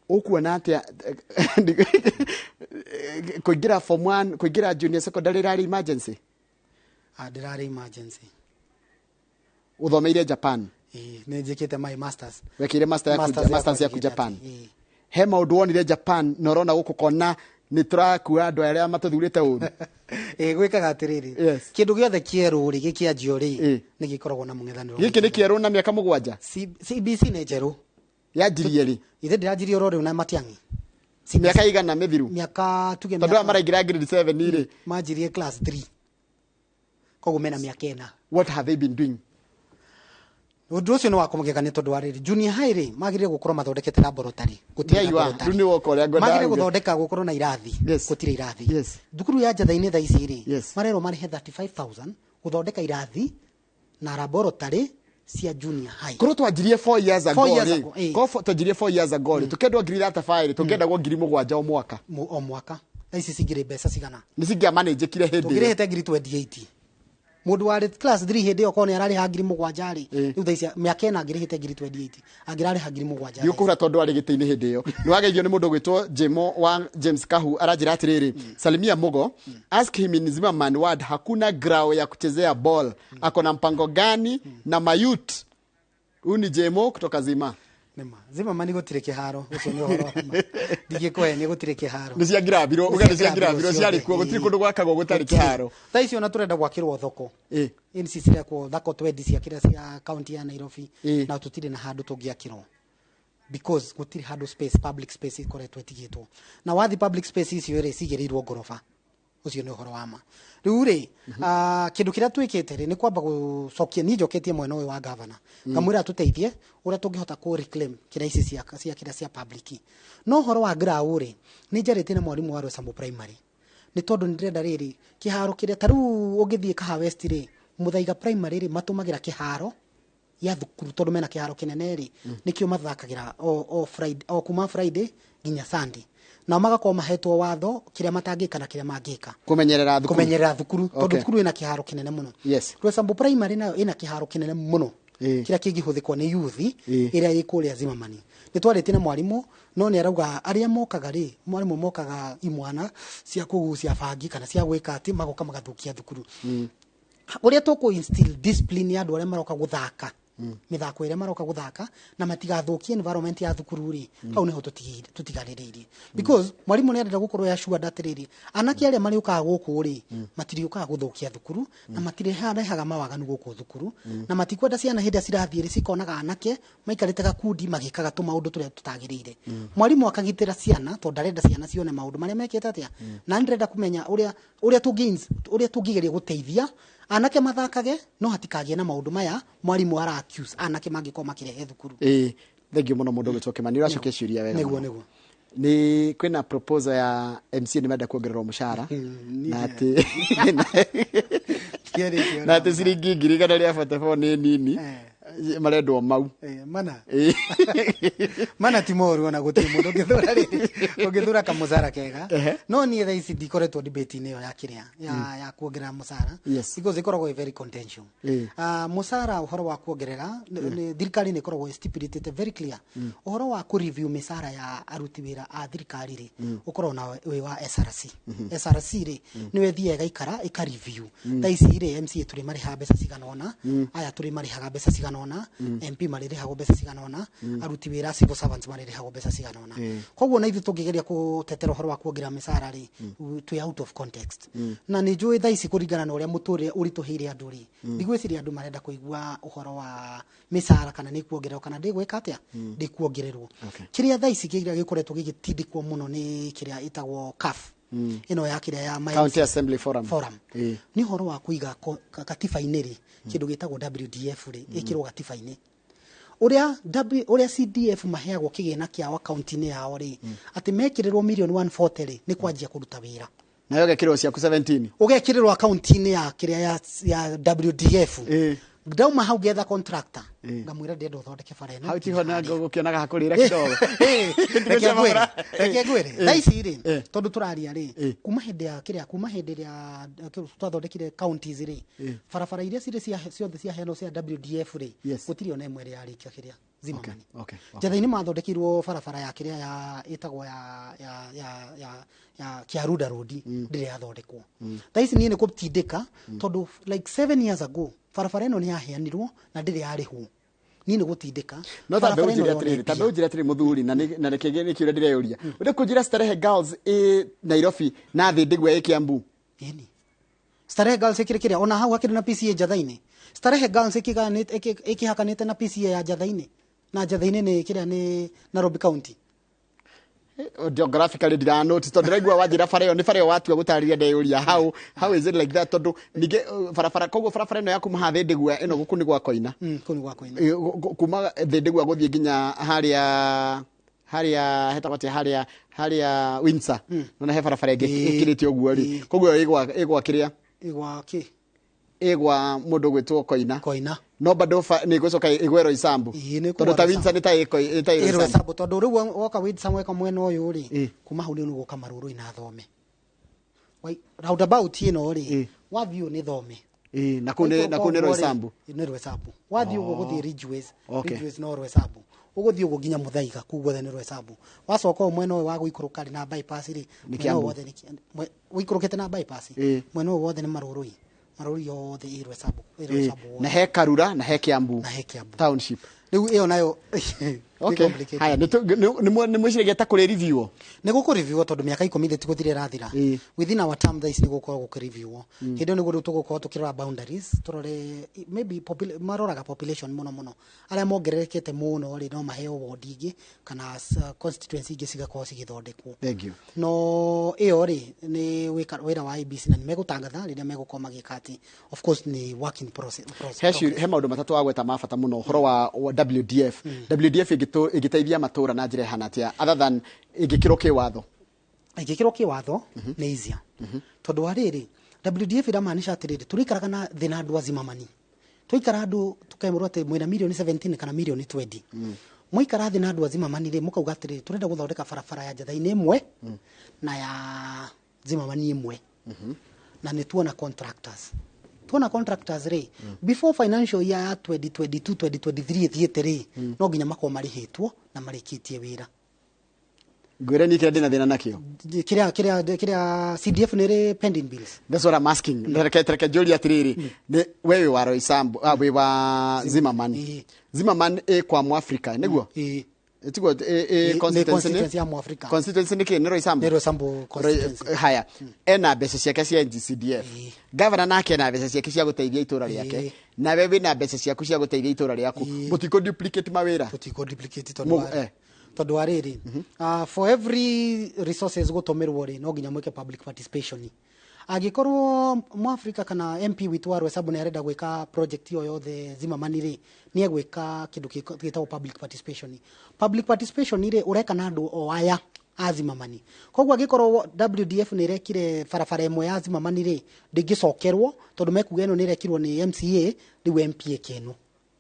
ũkuona atĩa kũingĩra form 1, kũingĩra junior secondary ĩrarĩ emergency? Ndĩrarĩ emergency. Ũthomeire Japan? Ĩĩ, nĩ njĩkĩte my masters. Wekĩire master yaku? Masters Masters yakwa yaku njĩkĩte Japan? Ĩĩ. He maũndũ wonire Japan na ũrona gũkũ kona nĩ tũrakua andũ arĩa matũthurĩte ũru? Ĩĩ, gwĩkaga atĩrĩrĩ, kĩndũ gĩothe kĩerũ rĩ, gĩkĩanjio rĩ, nĩ gĩkoragwo na mũng'ethanĩro. Gĩkĩ nĩ kĩerũ na mĩaka 7? CBC nĩ njerũ. Yanjirie rĩ? Ithe ndĩranjirie oro rĩu na Matiang'i. Mĩaka igana mĩthiru? Mĩaka tuge Tondũ aya mĩaka maraingĩra grade 7 rĩ? Manjirie class 3, koguo mena mĩaka 4. What have they been doing? Ũndũ ũcio nĩ wa kũmũgegania, tondũ wa rĩrĩ, junior high rĩ, magĩrĩire gũkorwo mathondekete laboratory, gũtirĩ There you are. laboratory. Rĩu nĩ woka ũrĩa ngwendaga Magĩrĩire uge. gũthondeka gũkorwo na irathi, gũtirĩ irathi. Thukuru ya Njatha-inĩ thaa ici rĩ, marerwo marĩhe 35,000 gũthondeka irathi na laboratory cia junior high. Korwo twanjirie 4 years ago 4 years rĩ, ago, ĩĩ. korwo twanjirie 4 years ago rĩ, tũkĩendwo ngiri 35 rĩ, tũngĩendagwo 7,000 o mwaka. O mwaka. Thaa ici cingĩrĩ mbeca cigana? Nĩ cingĩamanĩnjĩkire hĩndĩ ĩyo. Tũngĩrĩhĩte ngiri 28, mũndũ warĩ class 3 hĩndĩ ĩyo, korwo nĩ ararĩha 7,000 rĩ, rĩu thaa ici mĩaka 4 angĩrĩhĩte ngiri 28, angĩrarĩha 7,000. Ndiũkũhũra tondũ arĩ gĩtĩ-inĩ hĩndĩ ĩyo. Nĩ wageithio nĩ mũndũ ũgwĩtwo Jemo wa James Kahu, aranjĩra atĩrĩrĩ, "Salimia Mugo, ask him in Zimmerman ward hakuna grao ya kuchezea ball, ako na mpango gani na mayut?" Huyu ni Jemo kutoka Zima. Nĩma Zimmerman gũtirĩ kĩharo, ũcio nĩ ũhoro wa ma, ndingĩkũhenia, gũtirĩ kĩharo. Nĩ ciangirambirwo, uga nĩ ciangirambirwo, ciarĩ kuo, gũtirĩ kũndũ gwakagwo gũtarĩ kĩharo. Thaa ici ona tũrenda gwakĩrwo thoko. NC cirekwo thako twendi cia kĩrĩa cia kaunti ya Nairobi, na tũtirĩ na handũ tũngĩakĩrwo because gũtirĩ handũ space, public space ikoretwo ĩtigĩtwo, na wathi public space icio rĩ cigĩrĩirwo ngoroba. Ũcio nĩ ũhoro wa ma. Rĩu rĩ, kĩndũ kĩrĩa twĩkĩte rĩ nĩ kwamba gũcokia, niĩ njoketie mwena ũyũ wa gavana, ngamwĩra tũteithie ũrĩa tũngĩhota kũ reclaim kĩrĩa ici cia kĩrĩa cia public. No ũhoro wa ground rĩ, nĩ njarĩtie na mwarimũ wa Roysambu Primary, nĩ tondũ nĩ ndĩrenda rĩrĩ kĩharo kĩrĩa ta rĩu ũngĩthiĩ Kahawa West rĩ, Muthaiga Primary rĩ, matũmagĩra kĩharo ya thukuru tondũ mena kĩharo kĩnene rĩ, nĩkĩo mathakagĩra o Friday, o kuma Friday nginya Sunday, nao magakorwo mahetwo watho kĩrĩa matangĩka na kĩrĩa mangĩka. Kũmenyerera thukuru. Kũmenyerera thukuru, tondũ thukuru ĩna kĩharo kĩnene mũno. Roysambu Primary nayo ĩna kĩharo kĩnene mũno kĩrĩa kĩngĩhũthĩkwo nĩ youth ĩrĩa ĩ kũrĩa Zimmerman. Nĩ twarĩtie na mwarimũ, no nĩ arauga arĩa mokaga rĩ, mwarimũ mokaga imwana cia kũgucia bangi kana cia gwĩka atĩ magoka magathũkia thukuru. Ũrĩa tũkũ instill discipline ya andũ arĩa maroka gũthaka mĩthako ĩrĩa maroka gũthaka na matigathũkie environment ya thukuru rĩ, hau nĩho tũtigarĩrĩirie, because mwarimũ nĩ arenda gũkorwo assured atĩrĩrĩ, anake arĩa marĩũkaga gũkũ rĩ, matiriũkaga gũthũkia thukuru na matirehaga mawaganu gũkũ thukuru, na matikwenda ciana hĩndĩ ĩrĩa cirathiĩ rĩ cikonaga anake maikarĩte gakundi magĩkaga tũmaũndũ tũrĩa tũtagĩrĩire. Mwarimũ akagitĩra ciana tondũ ndarenda ciana cione maũndũ marĩa mekĩte atĩa. Na nĩ ndĩrenda kũmenya ũrĩa tũngĩgeria gũteithia anake mathakage no hatikagĩe na maũndũ maya mwarimũ ara accuse anake mangĩkorwo makĩrehe thukuru. Ĩĩ, thank you mũno mũndũ ũgĩtwo Kĩmani, ũracokia ciũria wega Nĩguo. mũno. Nĩguo. Nĩ kwĩna proposal ya MCA, nĩ menda kuongererwo mũcara na atĩ ciringi 144,000 nĩ nini, marendwo mau. Mana mana ti moru, ona gũtirĩ mũndũ ũngĩthũra rĩrĩ ũngĩthũra kamũcara kega. No niĩ thaa ici ndikoretwo debate-inĩ ĩyo ya kĩrĩa ya kuongerera mũcara, because ĩkoragwo ĩ very contentious. Mũcara, ũhoro wa kuongerera, thirikari nĩ ĩkoragwo stipulated very clear ũhoro wa kũ review mĩcara ya aruti wĩra a thirikari rĩ, ũkoragwo na wĩ wa SRC. SRC rĩ, nĩyo ĩthiaga ĩgaikara ĩka review. Thaa ici rĩ, MCA tũrĩ marĩhaga mbeca cigana ũna, aya tũrĩ marĩhaga mbeca cigana ũna, MP marĩrĩhagwo mbeca cigana ũna, aruti wĩra civil servants marĩrĩhagwo mbeca cigana ũna. Koguo na ithuĩ tũngĩgeria gũtetera ũhoro wa kuongerera mĩcara rĩ, twĩ out of context. Na nĩ njũĩ thaa ici kũringana na ũrĩa mũtũrĩre ũritũhĩire andũ rĩ, ndigwĩciria andũ marenda kũigua ũhoro wa mĩcara kana nĩ kuongererwo kana ndĩgwĩka atĩa, ndĩkuongererwo. Kĩrĩa thaa ici kĩrĩa gĩkoretwo gĩgĩtindĩkwo mũno nĩ kĩrĩa ĩtagwo CAF ĩno ya kĩrĩa ya County Assembly Forum. Forum. Nĩ ũhoro wa kũiga gatiba-inĩ rĩ, kĩndũ gĩtagwo WDF rĩ, ĩkĩrwo gatiba-inĩ ũrĩa ũrĩa CDF maheagwo kĩgĩna kĩao akaunti-inĩ yao rĩ, atĩ mekĩrĩrwo mirioni 140 rĩ, nĩ kwanjia kũruta wĩra. Nayo ũgekĩrwo ciaku 17. Ũgekĩrĩrwo akaunti-inĩ ya kĩrĩa ya WDF. Ndauma hau ngetha contractor, ngamwĩra ndĩrenda ũthondeke bara ĩno Hau nginya tiho na harĩa. gũkĩonaga hakũrĩra kidogo. Reke ngwĩre, thaa ici rĩ, tondũ tũraria rĩ, kuma hĩndĩ ya kĩrĩa, kuma hĩndĩ ĩrĩa twathondekire counties rĩ, barabara iria cirĩ ciothe ciaheanwo cia WDF rĩ, gũtirĩ ona ĩmwe ĩrĩa yarĩkia kĩrĩa Zimmerman. Njathĩ-inĩ mathondekirwo barabara ya kĩrĩa ya ĩtagwo ya Kiaruda Road, ndĩrĩ yathondekwo. Thaa ici niĩ nĩ gũtindĩka, tondũ like 7 years ago barabara ĩno nĩ yaheanirwo na ndĩrĩ yarĩhwo. Niĩ nĩ gũtindĩka No tambe barabara ĩno ũnjĩre yone atĩrĩrĩ, tambe mbia. ũnjĩre atĩrĩrĩ mũthuri, na nĩ kĩũria ndĩreyũria, ũrĩa kũnjĩra Starehe Girls ĩ Nairobi na Thĩndĩgua ĩ Kiambu? Ĩni Starehe Girls ĩkĩrĩ kĩrĩa ona hau hakĩrĩ na PCA Njatha-inĩ. Starehe Girls ĩkĩhakanĩte na PCA ya Njatha-inĩ, na Njatha-inĩ nĩ kĩrĩa nĩ Nairobi County. Geographically ndira notice, tondũ ndĩraigua wanjĩra bara ĩyo nĩ bara ĩyo watua gũtarĩria, ndeyũria how is it like that, tondũ ningĩ barabara, koguo barabara ĩno ya kuma haha Thĩndĩgua ĩno gũkũ nĩ gwa Koina. Kũu nĩ gwa Koina. Kuma Thĩndĩgua gũthiĩ nginya harĩa hetagwo atĩa, harĩa Windsor, nona he barabara ĩngĩ ĩkĩrĩte ũguo rĩ, koguo ĩyo ĩgwa kĩrĩa? Ĩgwa kĩ? Ĩgwa mũndũ gwĩtwo Koina. Koina. No bado nĩ ĩgũcoka ĩgwe Roysambu? Ĩĩ, nĩ Tondũ ta ĩkũgwa. Windsor nĩ ta ĩ ta ĩ ĩ Roysambu. Roysambu, tondũ rĩu woka Windsor weka mwena ũyũ rĩ, kuma hau rĩu nĩ gũka Marũrũ na Thome. Roundabout ĩno rĩ, wathiĩ ũũ nĩ Thome. Ĩĩ, na kũu nĩ Roysambu. Nĩ Roysambu. Wathiĩ ũguo gũthiĩ Ridgeways, Ridgeways no Roysambu. Ũgũthiĩ ũguo nginya Muthaiga, kũu guothe nĩ Roysambu. Wacoka ũũ mwena ũyũ wa gũikũrũka rĩ na bypass rĩ, Nĩ mwena ũyũ Kiambu. wothe nĩ ũikũrũkĩte na bypass, mwena ũyũ wothe nĩ Marũrũi. Marũrũi yothe ĩ Roysambu, ĩ Roysambu wothe. Na he Karura na he Kiambu Na he Kiambu. Township. Rĩu ĩyo nayo Okay. Complicated. Haya, nĩ mwĩciragia ta kũrĩ review? Nä gå kå review tondå mä aka ikå mi thä tigå thire ĩrathira. Within our term thaa ici nä gå korwo gå kä review. Hä ndä ä yo nä guo rä u tå gå korwo tå kä rora boundaries, tå rore maybe maroraga population må no må no, arä a mongererekete må no rä no maheo ward ingä kana constituency ingä cigakorwo cigĩthondekwo. Thank you. No ĩyo rĩ nĩ wĩra wa IEBC na nĩ megũtangatha rĩrĩa megũkorwo magĩka atĩ of course nĩ work in process. He maũndũ matatũ wagweta ma bata mũno, ũhoro wa WDF. WDF ĩngĩteithia matũra na njĩra ĩhana atĩa, other than ĩngĩkĩrwo kĩwatho? Ĩngĩkĩrwo kĩwatho nĩ easier, tondũ wa rĩrĩ, WDF ĩramaanisha atĩrĩrĩ, tũrĩikaraga na thĩ na andũ a Zimamani, twaikara andũ tũkemũrwo atĩ mwĩna mirioni 17 kana mirioni 20, mwaikara thĩ na andũ a Zimamani rĩ, mũkauga atĩrĩrĩ, tũrenda gũthondeka barabara ya Njatha-inĩ ĩmwe na ya Zimamani ĩmwe, na nĩ tuona contractors, tuona contractors rĩ, before financial year ya 2022 2023 ĩthiĩte rĩ, no nginya makorwo marĩhĩtwo na marĩkĩtie wĩra. Ngwĩre niĩ kĩrĩa ndĩna thĩna nakĩo. Kĩrĩa CDF nĩ ĩrĩ pending bills. That's what I'm asking. Reke njũrie atĩrĩrĩ, nĩ we wĩ wa Roysambu, wĩ wa Zimmerman. Ĩĩ. Zimmerman ĩ kwa Mwafrika, nĩguo? Ĩĩ. Tiguo ĩ Nĩ constituency? Constituency ya Mwafrika. Constituency nĩ kĩ? Nĩ Roysambu? Nĩ Roysambu constituency. Haya, ena mbeca ciake cia NGCDF. Gavana nake ena mbeca ciake cia gũteithia itũra rĩake. Nawe wĩna mbeca ciaku cia gũteithia itũra rĩaku. Mũtikũ duplicate mawĩra? Tũtikũ duplicate tondũ tondũ wa rĩrĩ, for every resources gũtũmĩrwo rĩ, no nginya mwĩke public participation. Angĩkorwo Mwafrika kana MP witũ wa Roysambu nĩ arenda gwĩka project ĩyo yothe Zimmerman rĩ, nĩ egwĩka kĩndũ gĩtagwo public participation. Public participation rĩ, ũreka na andũ o aya a Zimmerman. Koguo angĩkorwo WDF nĩ ĩrekire barabara ĩmwe ya Zimmerman rĩ, ndĩngĩcokerwo tondũ mekuga ĩno nĩ ĩrekirwo nĩ MCA, rĩu MP ĩke ĩno.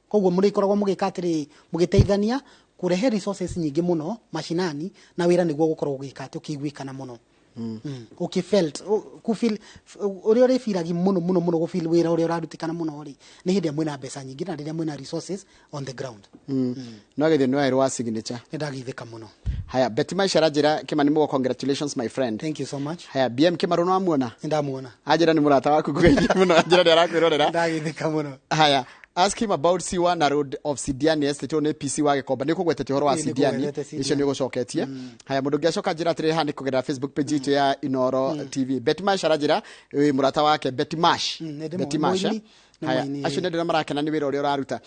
Koguo mũrĩkoragwo mũgĩka atĩrĩ, mũgĩteithania kũrehe resources nyingĩ mũno mashinani, na wĩra nĩguo gũkorwo ũgĩka atĩ ũkĩiguĩkana mũno. Ũkĩfelt kũfeel ũrĩa ũrĩbiragi mũno mũno mũno, gũfeel wĩra ũrĩa ũrarutĩkana mũno rĩ, nĩ hĩndĩ ĩrĩa mwĩna mbeca nyingĩ na rĩrĩa mwĩna resources on the ground. No gĩthĩ nĩ werũ wa signature. Nĩ ndagithĩka mũno. Haya, Betty Maisha aranjĩra, Kimani Mugo, congratulations, my friend. Thank you so much. Haya, BM Kimaru no amuona? Nĩ ndamuona. Anjĩra nĩ mũrata waku, ngũgeithia mũno, anjĩra nĩ arakwĩrorera. Ndagithĩka mũno. Haya, ask him about Siwa na road of Sidiani Estate. Ũyũ nĩ PC wa Gĩkomba, nĩ ũkũgwetete ũhoro wa Ĩĩ, nĩ Sidiani. ngũgwetete Sidiani. Icio nĩ ũgũcoketie. Haya, mũndũ ũngĩ acoka njĩra atĩrĩ, haha nĩ kũgerera Facebook page itũ ya Inoro TV. Betty Mash aranjĩra wĩ mũrata wake, Betty Mash. Nĩ ndĩmũĩ. Betty Mash, eh? Mũini, nĩ Haya, mũini. acio nĩ ndĩrona marakena nĩ wĩra ũrĩa ũraruta.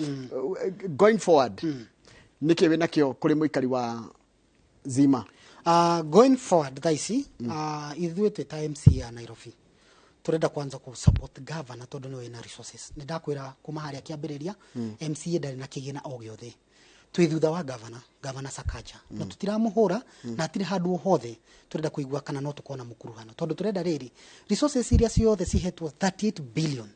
Going forward, nĩkĩ wĩna kĩo kũrĩ mũikari wa Zima? Going forward thaa ici, ithuĩ twĩ ta MC ya Nairobi turenda kwanza ku support governor tondu niwe wĩna resources. Nĩ ndakwĩra kuma harĩa kĩambĩrĩria, MCA ndarĩ na kĩgĩna o gĩothe, twĩ thutha wa governor, Governor Sakaja, na tũtiramũhũra na hatirĩ handũ o hothe turenda kũigua kana no tũkorwo na mũkuruhano, tondũ turenda rĩrĩ, resources iria ciothe cihetwo 38 billion,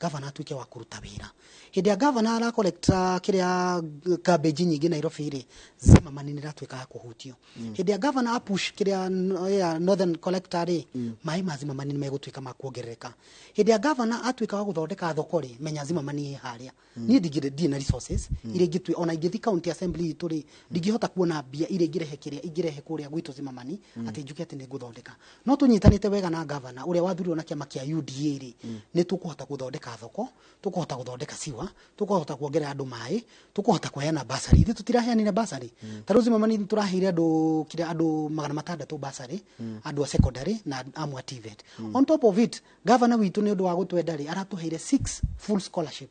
governor atuĩke wa kũruta wĩra. Hĩndĩ ya governor ara collect kĩrĩa garbage nyingĩ Nairobi rĩ, Zimmerman nĩ ĩratuĩka ya kũhutio. Hĩndĩ ya governor apush kĩrĩa ya northern collector rĩ, maĩ ma Zimmerman nĩ megũtuĩka ma kuongerereka. Hĩndĩ ya governor atuĩka wa gũthondeka thoko rĩ, menya Zimmerman ĩ harĩa. Niĩ ndingĩrĩ ndirĩ na resources iria ingĩtue, ona ingĩthiĩ county assembly itũ rĩ, ndingĩhota kuona mbia iria ingĩrehe kĩrĩa ingĩrehe kũrĩa gwitũ Zimmerman atĩ njuke atĩ nĩ ngũthondeka. No tũnyitanĩte wega na governor ũrĩa wathurirwo na kĩama kĩa UDA rĩ, nĩ tũkũhota gũthondeka thoko, tũkũhota gũthondeka siwa, tũkũhota kuongerera andũ maĩ, tũkũhota kũheana basari. Ithuĩ tũtiraheanire basari ta rĩu Zimmerman tũraheire andũ kĩrĩa andũ 600 basari, andũ a secondary na amwe a TVET. On top of it, governor witũ nĩ ũndũ wa gũtwenda rĩ, aratũheire six full scholarship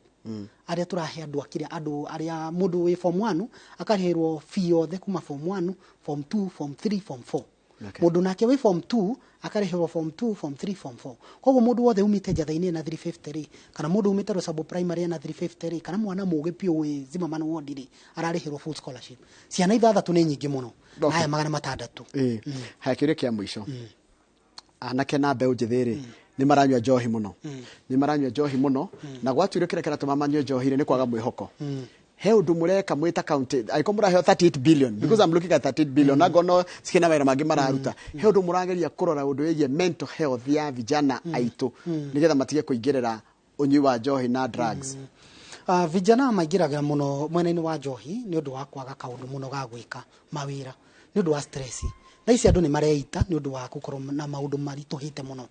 arĩa tũrahe andũ akĩrĩa andũ arĩa mũndũ wĩ form 1 akarĩhĩrwo fee yothe kuma form 1, form 2, form 3, form 4. Mũndũ nake wĩ form 2 akarĩhĩrwo form 2, form 3, form 4. Koguo mũndũ wothe umĩte Njatha-inĩ na 350 rĩ, kana mũndũ umĩte Roysambu primary na 350 rĩ, kana mwana mũgĩ biũ wĩ Zimmerman ward rĩ, ararĩhĩrwo full scholarship. Ciana ithathatũ nĩ nyingĩ mũno. Na aya 600. Ĩĩ. Haya, kĩũria kĩa mũico, anake na mbeũ njĩthĩ rĩ, nĩ maranyua njohi mũno, nĩ maranyua njohi mũno, na gwatuire kĩrĩa kĩratũma manyue njohi rĩ, nĩ kwaga mwĩhoko. He ũndũ mũreka mwĩ ta county, angĩkorwo mũraheo 38 billion, because I'm looking at 38 billion na ngono cikĩna mawĩra mangĩ mararuta, he ũndũ mũrageria kũrora ũndũ wĩgiĩ mental health ya vijana aitũ nĩgetha matige kũingĩrĩra ũnyui wa njohi na drugs? Vijana maingĩraga mũno mwena-inĩ wa njohi nĩ ũndũ wa kwaga kaũndũ mũno ga gwĩka, mawĩra, nĩ ũndũ wa stress. Thaa ici andũ nĩ mareita nĩ ũndũ wa gũkorwo na maũndũ maritũhĩte mũno.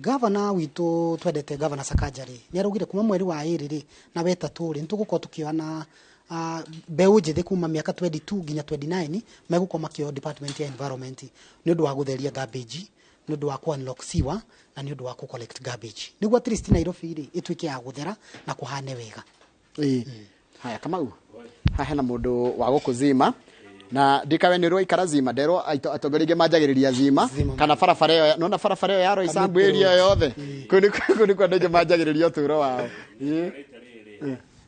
Gavana witũ twendete, Gavana Sakaja rĩ, nĩ araugire kuma mweri wa ĩrĩ rĩ na wetatũ rĩ, nĩ tũgũkorwo tũkĩoya na Mbeũ njĩthĩ kuma mĩaka 22 nginya 29 megũkorwo makĩoyo department ya environment nĩ ũndũ wa gũtheria garbage, nĩ ũndũ wa ku unlock sewer, na nĩ ũndũ wa ku collect garbage, nĩguo at least Nairobi rĩ ĩtuĩke ya gũthera na kũhane wega. Ĩĩ. Haya, Kamau, haha hena mũndũ wa gũkũ Zima na ndikawe nĩ rwaikara Zima nderwo atongoria aingĩ manjagĩrĩria Zima. Zima. Kana barabara ĩyo, nona barabara ĩyo ya Roysambu Kamiti area Road. yothe, kũu nĩkuo andũ aingĩ manjagĩrĩria ũtũũro wao. Ĩĩ.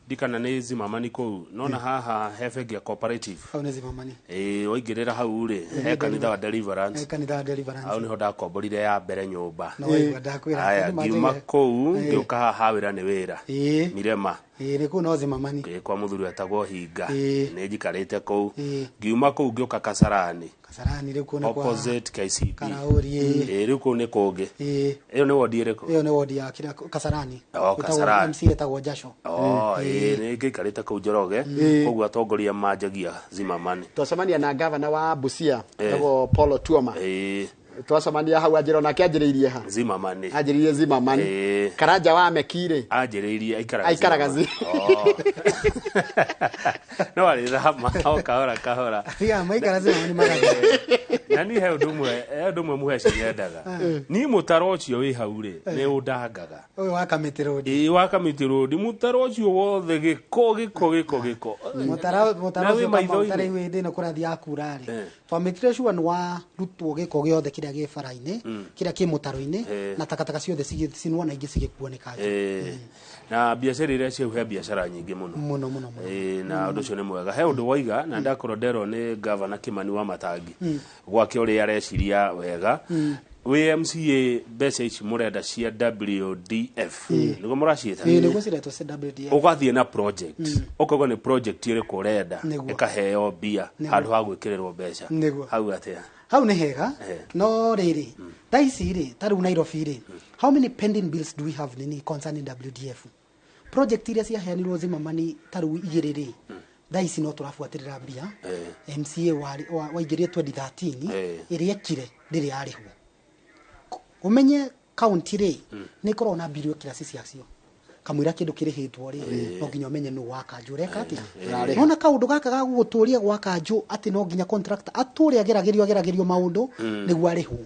Ndikana nĩ Zimamani kũu nona haha he bengi ya Cooperative. Hau nĩ Zimamani. Ĩĩ, waingĩrĩra hau rĩ, he kanitha wa Deliverance. Kanitha wa Deliverance. Hau nĩho ndakomborire ya mbere nyũmba. No waigua ndakwĩra. Aya, andũ ngiuma manjagia- kũu ngĩũka haha wĩra nĩ wĩra. Mirema. Ĩĩ, nĩ kũu no Zimamani. Ĩĩ, kwa mũthuri wetagwo Hinga. Nĩ njikarĩte kũu. Ngiuma kũu ngĩũka Kasarani. Kasarani rĩu kũu nĩ kwa Opposite KCB. Karaũri, ĩĩ. Ĩĩ, rĩu kũu nĩ kũngĩ. Ĩyo nĩ wondi ĩrĩkũ? Ĩyo nĩ wodi ya kĩrĩa Kasarani. Oh, Ĩtagwo Kasarani. MC etagwo Jasho. Oh, ĩĩ, nĩ ngĩikarĩte kũu Njoroge. Koguo atongoria manjagia Zimamani. Twacemania na gavana wa Busia etagwo Paul Otuoma. Twacemania hau anjĩra onake anjĩrĩirie ha? Zimamani. Anjĩrĩirie Zimamani. Karanja wa Mekirĩ anjĩrĩirie aikaraga Aikaraga Zimamani. Oh. No arĩthama o kahora kahora. Tiga maikara Zimamani magathiĩ. Na niĩ he ũndũ ũmwe mũheci nyendaga niĩ, mũtaro ũcio wĩ hau rĩ nĩ ũndangaga. Ũyũ wa Kamiti Road. Ĩĩ, wa Kamiti Road, mũtaro ũcio wothe gĩko gĩko gĩko gĩko. Mũtaro Na wĩ ũcio kama maitho-inĩ. ũtarĩ hĩndĩ ĩno kũrathiĩ yakura rĩ, twamĩkire sure nĩ warutwo gĩko gĩothe kĩrĩa gĩ bara-inĩ, kĩrĩa kĩ mũtaro-inĩ, na takataka ciothe cigĩcinwo na ingĩ cigĩkuo nĩ kanjũ. Na biacara iria ciau, he biacara nyingĩ mũno. Mũno mũno mũno. Ĩĩ, na ũndũ ũcio nĩ mwega. He ũndũ waiga na ndakorwo nderwo nĩ gavana Kimani wa Matangi gwake ũrĩa areciria wega wĩ MCA, mbeca ici mũrenda cia WDF nĩguo mũraciĩta? Ĩĩ, nĩguo ciretwo CWDF. Ũgathiĩ na project, ũkauga nĩ project ĩrĩkũ ũrenda, ĩkaheo mbia handũ ha gwĩkĩrĩrwo mbeca. Hau atĩa? Hau nĩ hega. No rĩrĩ, thaa ici rĩ, ta rĩu Nairobi rĩ, how many pending bills do we have nini concerning WDF project iria ciaheanirwo Zimamani? Ta rĩu igĩrĩ rĩ, thaa ici no tũrabuatĩrĩra mbia. MCA waingĩrire 2013, ĩrĩa ĩkire ndĩrĩ yarĩhwo. Ũmenye county rĩ nĩ ĩkoragwo na bureaucracy ciacio. Kamũira kĩndũ kĩrĩhĩtwo rĩ, no nginya ũmenye nũ wa kanjũ ũreka atĩa. Ũrarĩha. Nona kaũndũ gaka ga gũgũtũria gwa kanjũ atĩ no nginya contractor atũre ageragĩrio ageragĩrio maũndũ nĩguo arĩhwo.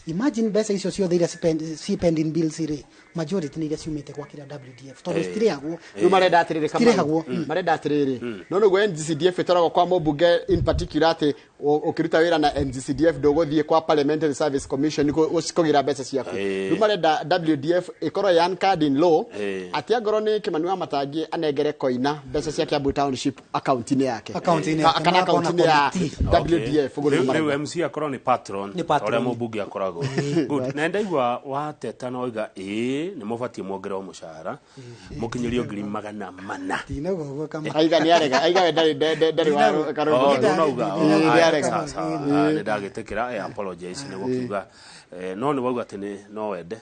Imagine mbeca icio ciothe iria ci pending bills rĩ, majority nĩ iria ciumĩte gwa kĩrĩa WDF, tondũ citirĩhagwo. Rĩu marenda atĩrĩrĩ, Kamau. Citirĩhagwo. Marenda atĩrĩrĩ, no nĩguo NGCDF ĩtwaragwo kwa mũmbunge in particular, atĩ ũkĩruta wĩra na NGCDF ndũgũthiĩ kwa Parliamentary Service Commission kũgĩra mbeca ciaku. Rĩu marenda WDF ĩkorwo ĩ anchored in law, atĩ angorwo nĩ Kimani wa Matangi anengere Koina mbeca cia Kiambu Township akaunti-inĩ yake. Akaunti-inĩ yake, kana na akorwo na akaunti-inĩ ya committee. WDF, ũguo nĩguo Rĩu marenda. MC akorwo nĩ patron. Nĩ patron. Ũrĩa mũmbunge akoragwo. Good. Na ndaigua wateta na oiga ĩĩ nĩ mũbatiĩ muongererwo mũcara mũkinyĩrio 400,000. Ndinauga ũguo kama. Aiga nĩ arega, aiga we ndarĩ wa Oh, karũgamo. ndũnauga. Ĩĩ, Oh, nĩ aya, arega. sawa, sawa. Ah, nĩ ndagĩtĩkĩra, apologize nĩ gũkiuga. No nĩ wauga atĩ nĩ no wende.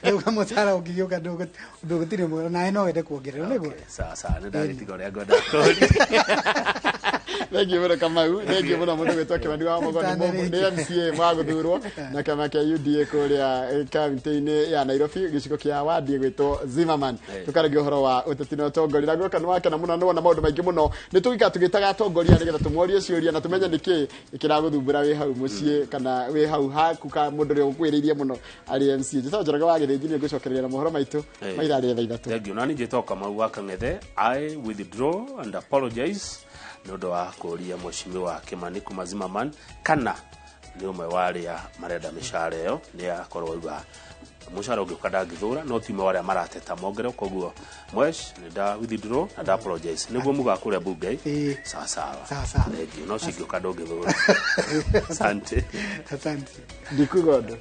Ndauga mũcara ũngĩgĩũka ndũgũtirĩ mwega nawe no wende kuongererwo nĩguo. Okay, sawa sawa, nĩ ndagĩtiga ũrĩa ngwenda kũria. Thank you mũno Kamau, thank you mũno mũndũ gwĩtwo Kimani wa Mogo, nĩ MCA wa gũthurwo na kĩama kĩa UDA kũrĩa kaunti-inĩ ya Nairobi, gĩcigo kĩa wadi gwĩtwo Zimmerman. Tũkaragia ũhoro wa ũteti na ũtongoria na guoka nĩ wakena mũno, nĩ wona maũndũ maingĩ mũno. Nĩ tũgĩikara tũgĩtaga atongoria nĩgetha tũmorie ciũria na tũmenye nĩkĩ kĩragũthumbũra wĩ hau mũciĩ kana wĩ hau haku ka mũndũ ũrĩa ũkuhĩrĩirie mũno arĩ MCA. Njĩtagwo Njoroge wa Gĩthĩnji, nĩ ngũcokereria na mohoro maitũ ma ithaa rĩa thaa 3. Thank you. Nani njĩtagwo Kamau wa Kang'ethe. I withdraw and apologize nĩ ũndũ wa kũria mheshimiwa Kimani kuma Zimmerman kana nĩ ũmwe wa arĩa marenda mĩcara ĩyo. Nĩ akorwo auga mũcara ũngĩũka ndangĩthũra, no ti ũmwe wa arĩa marateta mongererwo. Koguo mwesh nĩ nda withdraw na nda apologize nĩguo muga kũrĩa bunge. Sawa sawa. Sawa, sawa. Thank you. No cingĩũka ndũngĩthũra. Asante. Asante. Ndikuga ũndũ.